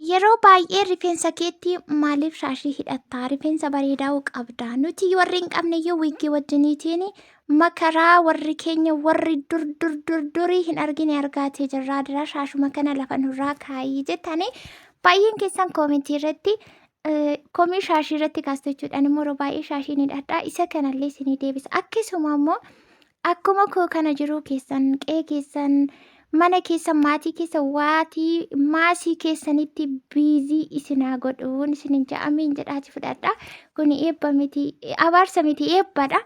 Yeroo baay'ee rifeensa keetti maaliif shaashii hidhatta? Rifeensa bareedaa qabda. Nuti warri hin qabne iyyuu wiiggii wajjiniitiin makaraa warri keenya warri dur dur dur durii hin argine argaatee jirra. Dira shaashuma kana lafa nurraa kaayii jettanii baay'een keessan koomentii irratti komii shaashii irratti kaastu jechuudhaan immoo yeroo baay'ee shaashii ni hidhadha. Isa kanallee isinii deebisa. Akkasuma immoo akkuma koo kana jiruu keessan, qe'ee keessan, mana keessan, maatii keessan, waatii maasii keessanitti biizii isin haa godhuun isinin jedha. Amiin jedhaati fudhadha. Kuni eebba miti, abaarsa miti, eebbadha.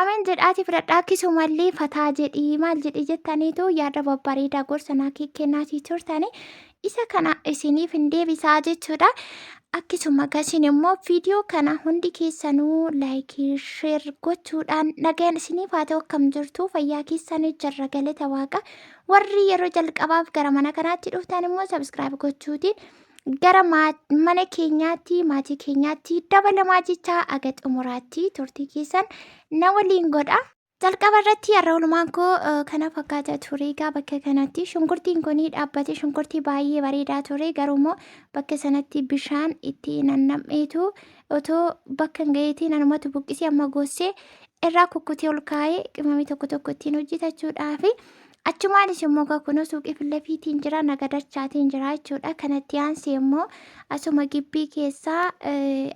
Amiin jedhaati fudhadha. Akkasumallee fataa jedhii maal jedhii jettaniitu yaada babbareedaa gorsa naa kennaatii turtani. Isa kana isiniif hin deebisaa jechuudha. Akkasuma gasiin immoo viidiyoo kana hundi keessanuu laayikii sheer gochuudhaan nagaan isiniif haa ta'u. Akkam jirtu? Fayyaa keessanii? Jirra, galata waaqa. Warri yeroo jalqabaaf gara mana kanaatti dhuftan immoo subscribe gochuutiin gara mana keenyaatti, maatii keenyaatti dabalamaa jechaa, aga xumuraatti turtii keessan na waliin godha. Jalqaba irratti har'a oolmaan koo kana fakkaata ture. Egaa bakka kanatti shunkurtiin kun dhaabbate, shunkurtii baay'ee bareedaa ture. Garuu immoo bakka sanatti bishaan itti nannam'eetu otoo bakka hin gaheetiin anumatu buqqisee amma gossee irraa kukkutee ol kaa'ee qimamii tokko tokko ittiin hojjetachuudhaafi. Achumaanis immoo kunoo suuqii fi lafiitiin jira, nagadachaatiin jira jechuudha. Kanatti aansee immoo asuma gibbii keessaa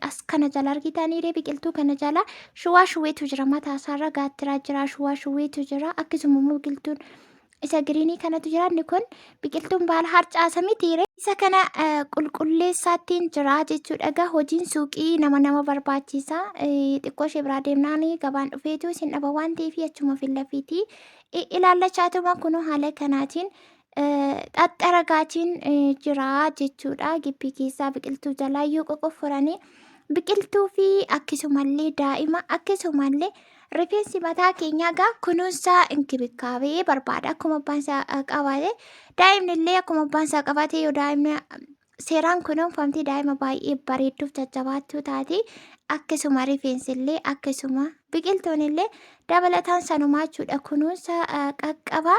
as kana jala argitanii biqiltuu kana jala shuwaa shuweetu jira. Mataa isaarra gaattiraa jira, shuwaa shuweetu jira. Akkasuma immoo biqiltuun isa greenii kanatu jira. Inni kun biqiltuun baala harcaasa mitiire. Isa kana qulqulleessaattiin jira jechuudha. Egaa hojiin suuqii nama nama barbaachisa. Xiqqoo ishee biraa deemnaan gabaan dhufeetu isin dhaba waan ta'eef achuma fillafiitii ilaallachaatuma kunoo haala kanaatiin xaxxaragaatiin jira jechuudha. Gibbii keessaa biqiltuu jalaa yoo qoqofforanii biqiltuu fi akkasumallee daa'ima, akkasumallee rifeensi mataa keenyaa gaa kunuunsa inkibikaabee barbaada. Akkuma abbaan isaa qabaate daa'imni illee akkuma abbaan isaa qabaate, yoo daa'imni seeraan kunuunfamte daa'ima baay'ee bareedduuf jajjabaattuu taati. Akkasuma rifeensi illee, akkasuma biqiltuun illee dabalataan sanumaa jechuudha. Kunuunsa qaqqabaa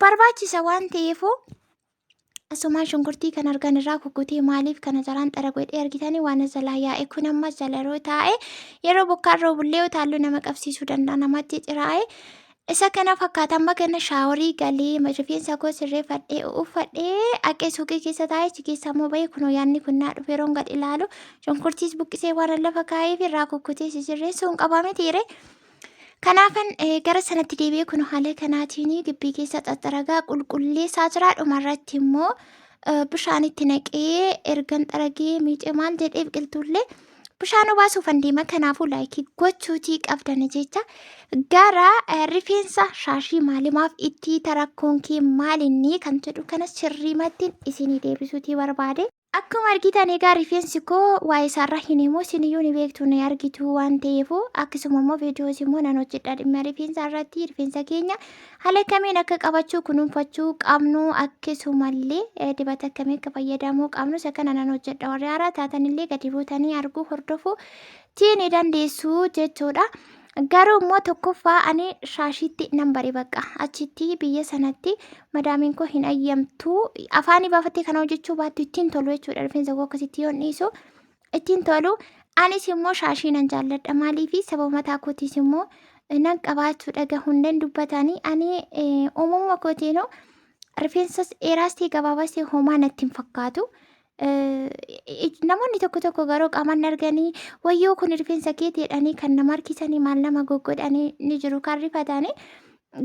barbaachisa waan ta'eefu asumaan shunkurtii kan argan irraa kukkutee maaliif kana jalaan xara godhee argitanii waan jalaa yaa'e kun ammas jala yeroo taa'e, yeroo bokkaan roobullee utaalluu nama qabsiisuu danda'a, namatti xiraa'e. Isa kana fakkaata. Amma kana shaaworii galee, rifeensa koo sirreeffadhee, uffadhee haqee suuqii keessa taa'ee, achi keessa immoo bahee kunoo yaadni kun naa dhufe. Yeroon gad ilaalu shunkurtiis buqqisee waan lafa kaa'eef irraa kukkutee sisirreessuun qaba mitiire. Kanaafan gara sanatti deebi'ee kun haala kanaatiin gibbii keessa xaxxaragaa qulqulleessaa jira. Dhumarratti immoo bishaan itti naqee ergan xaragee miicee maal jedhee biqiltuullee bishaan obaasuufan deema. Kanaafuu laayikii gochuutii qabdan jecha gara rifeensa shaashii maalimaaf itti tarakkoon kee maalinni kan jedhu kana sirriimatti isinii deebisuutii barbaade. Akkuma argitan egaa rifeensi koo waa'ee isaarra hin himu, isiniyyuu ni beektu, ni argitu waan ta'eefu. Akkasuma immoo viidiyoos immoo nan hojjedha dhimma rifeensa irratti, rifeensa keenya haala kamiin akka qabachuu kunuunfachuu qabnu, akkasumallee dibata akkamii akka fayyadamuu qabnu isa kana nan hojjedha. Warri haaraa taatanillee gadi buutanii arguu hordofuu tii ni dandeessu jechuudha. Garuu immoo tokkoffaa ani shaashiitti nan bare bakka achitti biyya sanatti madaamiin koo hin ayyamtu, afaanii baafattee kana hojjechuu baattu ittiin tolu jechuudha. Rifeensa koo akkasitti yoon dhiisu ittiin tolu. Anis immoo shaashii nan jaalladha. Maaliif? Sababa mataa kootiis immoo nan qabaachuu dhaga hundeen dubbatanii ani uumamuma kootiinuu rifeensas dheeraas ta'e gabaabaas ta'e homaa natti hin fakkaatu. Namoonni tokko tokko garuu qaamaan arganii wayyoo kun rifeensa keeti jedhanii kan nama harkisanii maal nama goggodhanii ni jiru kan rifatanii.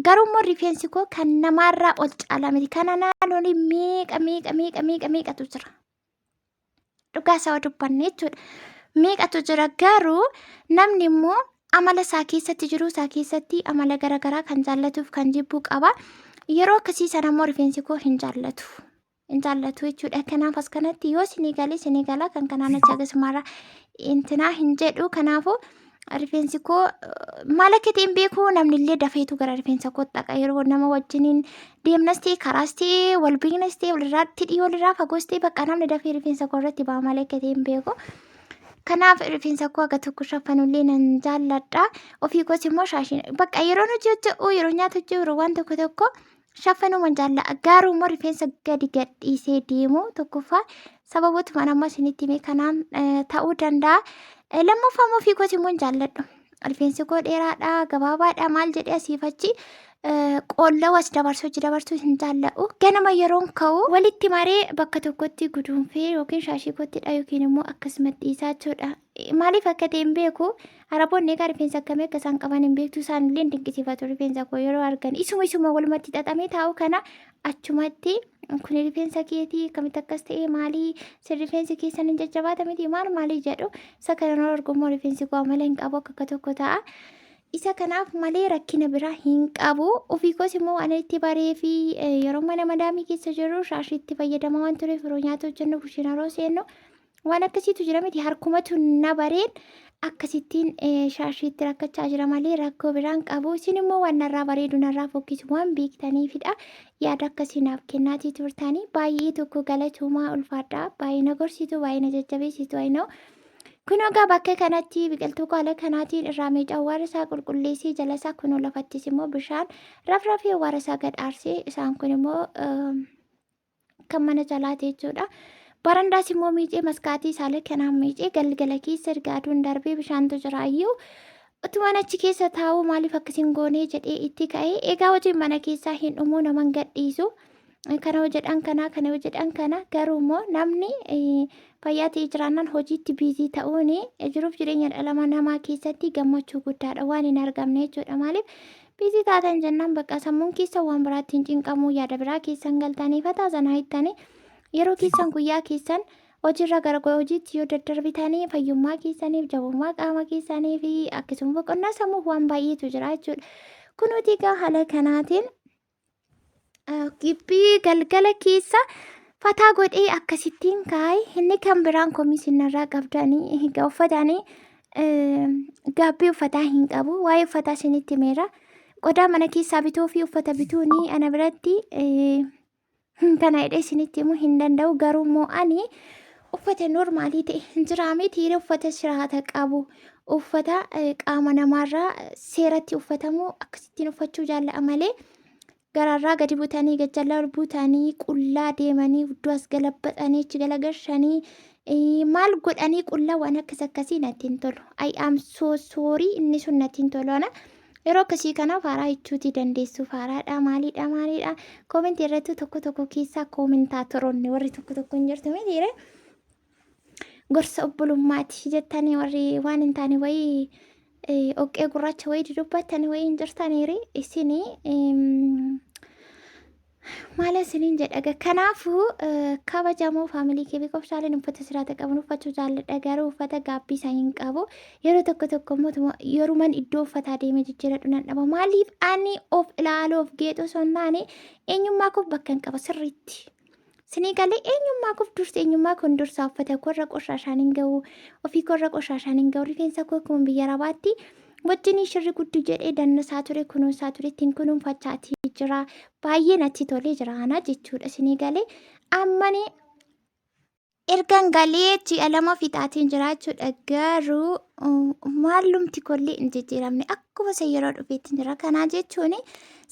Garuu immoo rifeensi koo kan namaarraa ol caala miti. Kana naannoon meeqa meeqa meeqa meeqa meeqatu jira. Dhugaa isaa dubbanne jechuudha. Meeqatu jira, garuu namni immoo amala isaa keessatti, jiruu isaa keessatti amala garaagaraa kan jaallatuuf kan jibbu qaba. Yeroo akkasii sana immoo rifeensi koo hin jaallatu. Hin jaallatu jechuudha. Kanaaf as kanatti yoo isinii galee isinii gala, kan kanaan achi akkasumarra intinaa hin jedhu. Kanaafuu rifeensi koo maal akka ta'e hin beeku, namni illee dafeetu gara rifeensa koo dhaqa. Yeroo nama wajjiniin deemnas ta'e, karaas ta'e, wal beeknas ta'e, walirraatti dhiyoo walirraa fagoos ta'e, bakka namni dafee rifeensa koo irratti ba'a, maal akka ta'e hin beeku. Kanaaf rifeensa koo akka tokko shaffanullee nan jaalladha. Ofii koos immoo shaashiin bakka yeroon hojii hojjedhu, yeroo nyaata hojjedhu, yeroo waan tokko tokko Shaffanuman jaalladha. Garuu immoo rifeensa gadi gadhiisee deemu tokkoffaa sababootuma amma isinitti hime kanaan ta'uu danda'a. Lammaffaa immoo ofii kooti immoo hin jaalladhu. Rifeensi koo dheeraadha, gabaabaadha maal jedhee asiif achi qoollawu as dabarsuu achi dabarsuu hin jaalladhu. Ganama yeroon ka'u walitti maree bakka tokkotti guduunfee yookiin shaashii koottidha yookiin immoo akkasumatti dhiisaa jechuudha. Maaliif akka ta'e hin beeku. Araboonni egaa rifeensa akkamii akka isaan qaban hin beektu. Isaan illee dinqisiifatu rifeensa koo yeroo argan. Isuma isuma walumatti xaxamee taa'u kana achumatti kun rifeensa keetii akkamitti akkas ta'e maalii sin rifeensi keessan hin jajjabaata miti maal maalii jedhu. Isa kana yeroo argu immoo rifeensi koo amala hin qabu akka akka tokko ta'a. Isa kanaaf malee rakkina biraa hin qabu. Ofii koos immoo waan itti baree fi yeroo mana madaamii keessa jiru shaashii itti fayyadamaa waan tureef yeroo nyaata hojjennu kushiina yeroo seennu waan akkasiitu jira miti harkumatu na bareen akkasittiin shaashiitti rakkachaa jira malee rakkoo biraan qabu. Isin immoo waan narraa bareedu narraa fokkisu waan beektaniifidha. Yaada akkasii naaf kennaatii turtanii baay'ee tokko galatoomaa ulfaadhaa. Baay'ee na gorsitu, baay'ee na jajjabeessitu. I know. Kun egaa bakka kanatti biqiltuu haala kanaatiin irraa miicaa awwaara isaa qulqulleessee jala isaa kunoo lafattis immoo bishaan rafrafee awwaara isaa gad aarsee isaan kun immoo kan mana jalaati jechuudha. Barandaas immoo miicee maskaatii isaalee kanaan miicee galgala keessa erga aduun darbee bishaantu jiraayyuu utumaan achi keessa taa'uu maaliif akkas hin goonee jedhee itti ka'ee egaa hojiin mana keessaa hin dhumuu naman gadhiisu. Kana hojjedhan kana kana hojjedhan kana garuu immoo namni fayyaa ta'ee jiraannaan hojiitti biizii ta'uun jiruuf jireenya dhala namaa keessatti gammachuu guddaadha waan hin argamne jechuudha. Maaliif Biizii taatan jennaan bakka sammuun keessan waan biraatti hin cinqamu yaada biraa keessan galtanii fataa sanaa hittanii yeroo keessan guyyaa keessan hojiirra gara hojiitti yoo daddarbitanii fayyummaa keessaniif jabummaa qaama keessanii fi akkasuma boqonnaa sammuuf waan baay'eetu jira jechuudha. Kunuuti egaa haala kanaatiin gibbii galgala keessa fataa godhee akkasittiin kaa'e inni kan biraan komii sinarraa qabdanii egaa uffatanii gaabbii uffataa hin qabu waa'ee uffataa isinitti himeera qodaa mana keessaa bituu fi uffata bituun ana biratti kana jedhee isinitti himuu hin danda'u garuu immoo ani uffata noormaalii ta'e hin jiraa miti uffata siraata qabu uffata qaama namaarraa seeratti uffatamu akkasittiin uffachuu jaalla'a malee Garaarraa gadi butanii, gajjallaa ol butanii, qullaa deemanii, hudduu as galabbaxanii, achi galagalchanii, maal godhanii qullaa waan akkas akkasii natti hin tolu. I am so sorry inni sun natti hin tolu ana. Yeroo akkasii kana faaraa jechuutii dandeessu. Faaraadha, maaliidha, maaliidha. Koomentii irratti tokko tokko keessaa koomentaatoroonni warri tokko tokko hin jirtu mitiire. Gorsa obbolummaati jettanii warri waan hin taane wayii dhoqqee gurraacha wayii dudubbattanii wayii hin jirtaniiri isinii maal isiniin jedha. Kanaafuu kabajamoo faamilii kee beekuuf saaliin uffata siraata qaban uffachuu jaalladha garuu uffata gaabbii isaa hin qabu. Yeroo tokko tokko immoo yeruman iddoo uffataa deemee jijjiiradhu nan dhaba. Maaliif ani of ilaaluu of geexuu osoo hin taane eenyummaa koof bakka hin qaba sirriitti. Sinii galee eenyummaa koof dursa eenyummaa koon dursaa uffata koorra qoshaashaan hin ga'u ofii koorra qoshaashaan hin ga'u rifeensa koo akkuma biyya arabaatti wajjinii shirri guddi jedhee dannasaa ture kunuunsaa ture ittiin kunuunfachaatii jira baay'ee natti tolee jira ana jechuudha sinii galee ammani ergan galee ji'a 2 fixaatiin jira jechuudha garuu maallumti kollee hin jijjiiramne akkuma isa yeroo dhufeetti jira. Kanaa jechuun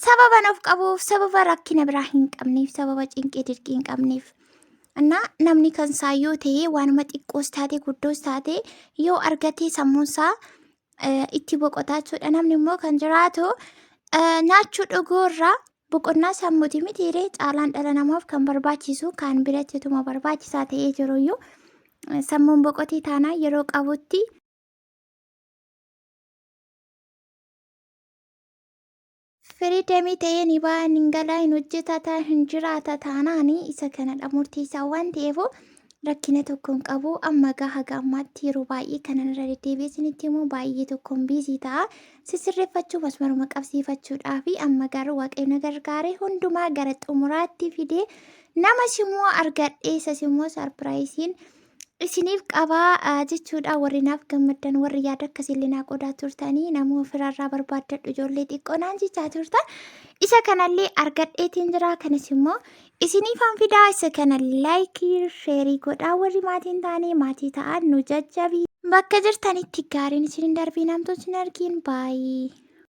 sababan of qabuuf, sababa rakkina biraa hin qabneef, sababa cinqee dirqii hin qabneef. Innaa namni kan isaa yoo ta'e waanuma xiqqoos taate guddoos taate yoo argate sammuun isaa itti boqotaa jechuudha. Namni immoo kan jiraatu nyaachuu dhuguu irraa boqonnaa sammuuti mitiiree caalaan dhala namaaf kan barbaachisu kan biratti utuma barbaachisaa ta'ee jiruyyuu sammuun boqotee taanaan yeroo qabutti Firiidemii ta'ee ni ba'a, hin galaa, hin hojjetata, hin jiraata taanaan isa kanadha murteessaa waan ta'eef rakkina tokko hin qabu. Amma egaa haga ammaatti yeroo baay'ee kanan irra deddeebi'ee isinitti himu baay'ee tokkoon biizii ta'a. Sisirreeffachuu masmaruma qabsiifachuudhaa fi amma garuu Waaqayyo na gargaaree hundumaa gara xumuraatti fidee namas immoo argadhee isas immoo sarpiraayisiin isiniif qabaa jechuudha. Warri naaf gammaddan warri yaada akkasiillee naa qodaa turtanii nama ofirraa barbaaddadhu ijoollee xiqqoo naan jechaa turtan isa kanallee argadheetiin jira. Kanas immoo isiniifan fidaa. Isa kana laayikii sheerii godhaa warri maatiin taane maatii ta'an nu jajjabii. Bakka jirtanitti gaariin isin hin darbiin hamtuun isin argiin baay'ee.